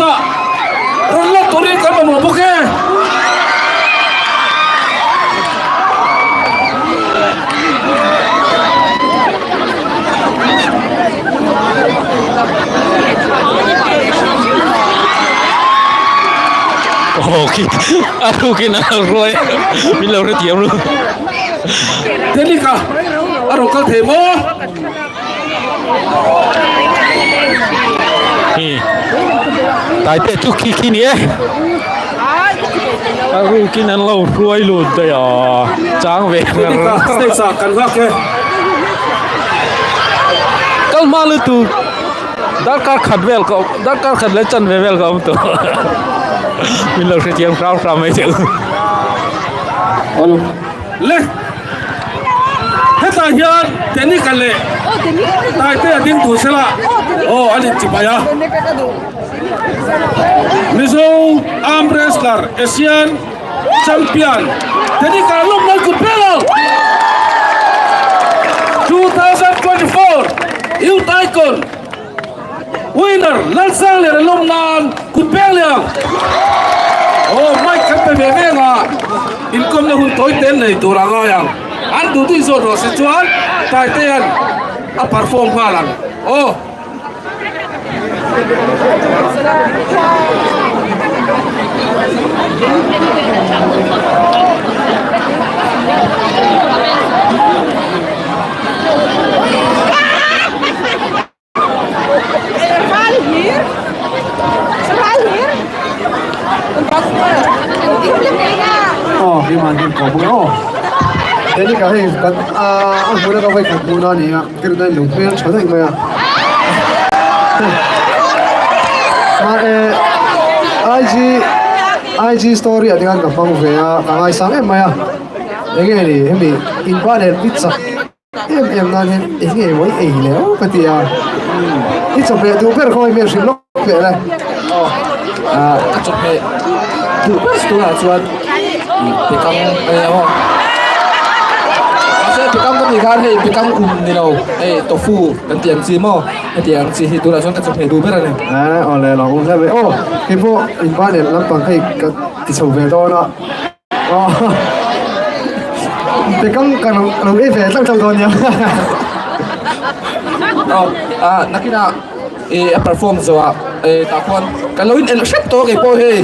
ah rawn lak turin kan mamawh bawk e. Aw khi a rukin a ruai min lo hrethiam ru. Tenika a rawn kal thei maw? Hi Taite chu khi khi ni e a rukin an lo hruai lut daih a chang ve Tenika stage ah kan nghak e. Kal hma lutuk darkar khat vel ka awm darkar khat leh chanve vel ka awm tawh min lo hrethiam hram hram mai teh u. Le hetah hian Tenika leh Taitea ding tur sela aw an inchibai a. Mizo arm wrestler Asian champion Tenika lawmna kut vel ang 2024 Youth Icon Winner Lalsangliana lawm nan kut peng leh ang. Aw mic kan pe ve ve anga inkawmna hun tawi tel nei tur a ngai ang. An duh duh zawt rawh se chuan Taitea'n a perform nghal ang. Aw. Aw hi man hi ko bawk aw heni ka hei kan a a hmuna ka vai khat hmuna ni a tirna in lo hmel tha daih mai a ma e IG IG story ah te khan ka hmang ve a ka ngaisang em mai a enge ni hemi inpa leh pizza Em em nan hian eng nge mawi ei leh aw ka ti a, i chawhmeh duh ber khaw hmel hrilh lawk leh le. Aw, ka chawhmeh duh ber chu tunah chuan bekang a ni ang aw. Mahse bekang ka tih khan hei bekang um ni lo, hei tofu kan tih ang chi maw, heti ang chi hi tunah chuan ka chawhmeh duh ber a ni. Aw le lo awm hle mai aw, kei pawh inpa nen lampang hei ka ti chho ve dawn a. Bekang ka lo lo ei ve tlang tlang dawn nia. Aw ah nakinah eh a perform zawhah eh tah khuan kan lo in elh hrep tawh kei pawh hei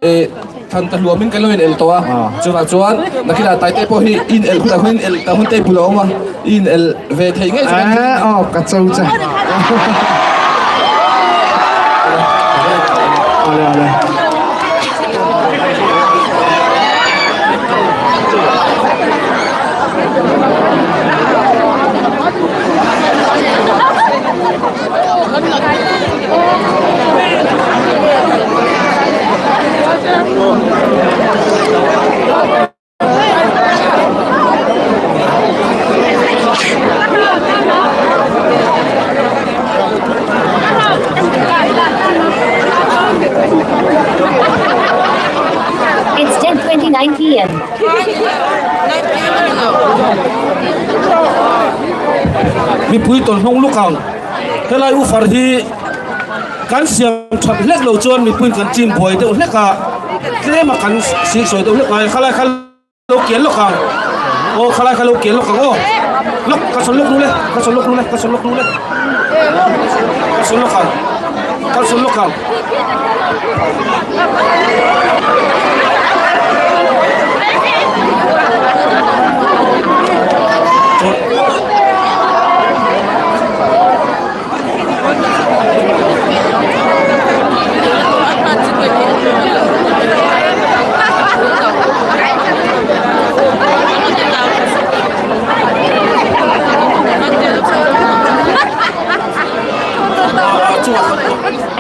eh than ta hluamin kan lo in elh tawh a chuvang chuan nakinah Taite pawh hi in elh hunah khuan in elh ta hun table a awm a i in elh ve thei ngei chu kan Eh aw ka cho che. Awle awle. It's 10:29 p.m. Mipui tawlhnawng luk ang helai ufar hi kan siam that hlek lo chuan mipui kan chim buai deuh hlek a tlem a kan sik sawi deuh hlek a khalai kha lo kian lawk ang aw khalai kha lo kian lawk ang aw lawk ka sawn lawk lu le ka sawn lawk lu le ka sawn lawk lu le ka sawn lawk ang ka sawn lawk ang.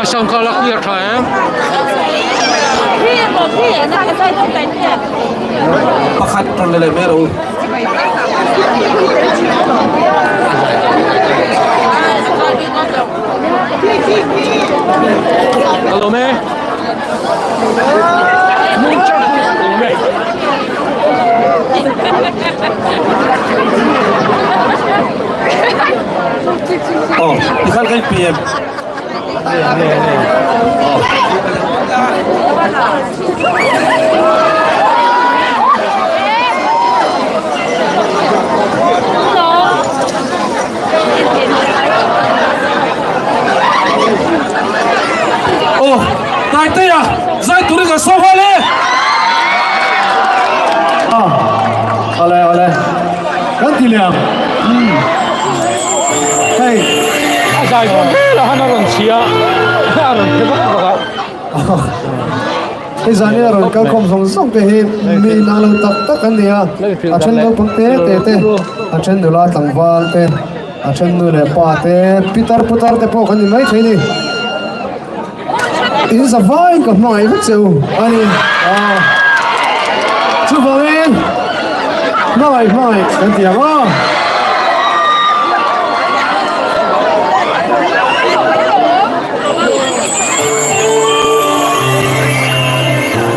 A sound kha la clear tha em? Pakhat rawn la leh mai rawh u. Ka lawm e. Ka lawm e. Aw, tikhan kan PM. Aw Taitea zai turin kan sawm nghal e. Awle awle kan ti liam hei a zai dawn vel a han a rawn chhia a rawn phe vak vak a. Hei zanin a rawn kal khawm zawng zawng te hi mi inang lo tak tak an ni a, a then naupang te te te, a then nula tlangval te, a then nu leh pa te, pitar putar te pawh kan ni mai thei ni. In za vaiin ka hmangaih vek che u a ni. Chuvangin hmangaih hmangaih kan ti ang aw.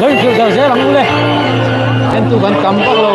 Lo inhrilh dar zel ang u le, entu kan tam vak lo.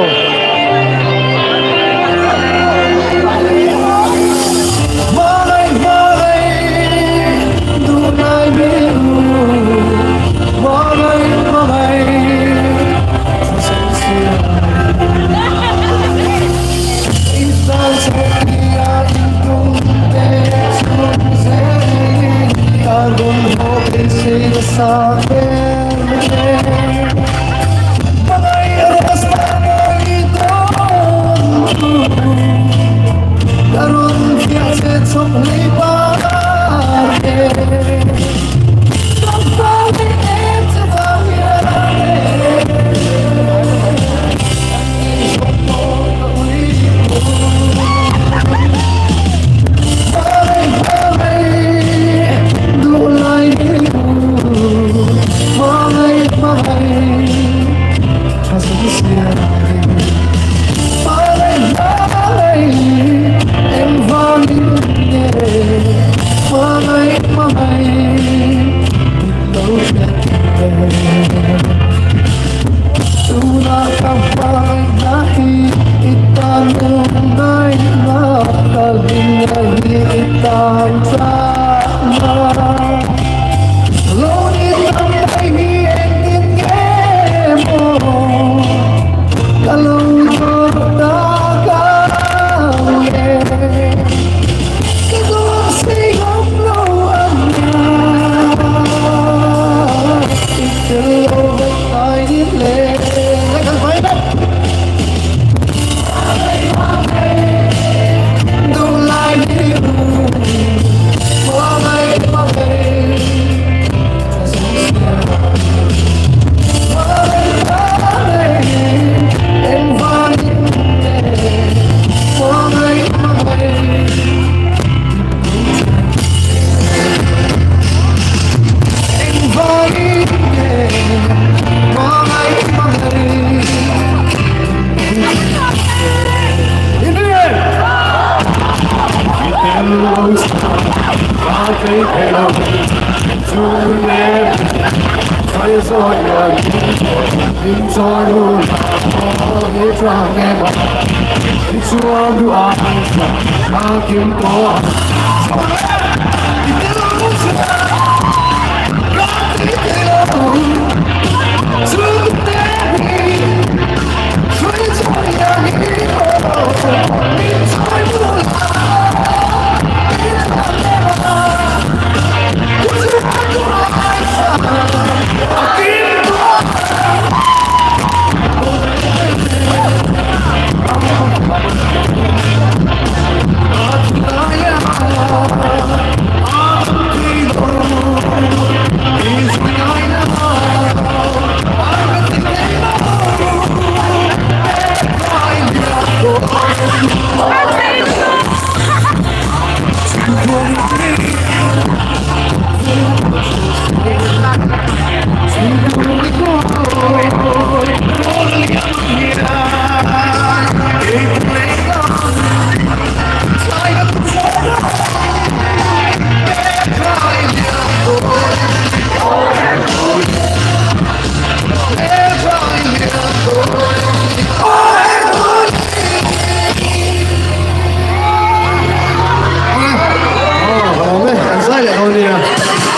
Aww, ka lawm e, kan zai leh dawn nia.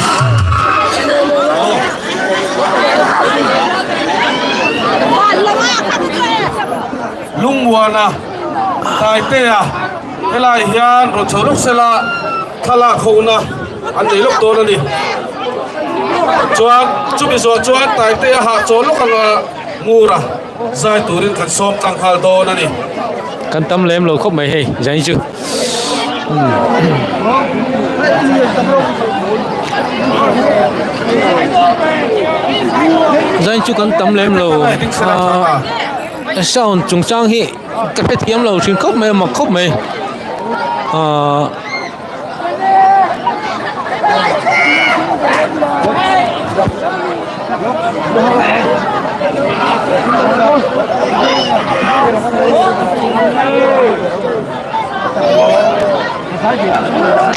Lalmuana Taitea helai hian rawn chho lawk sela thlalak hona an nei lawk dawn a ni. Chuan chumi zawh chuan Taitea hahchawl lawk anga Ngura zai turin kan sawm tlang nghal dawn a ni. Kan tam lem lo khawp mai hei zai chu. Zai chu kan tam lem lo. Sound chungchang hi ka hrethiam lo thin khawp mai a mak khawp mai. Ahh.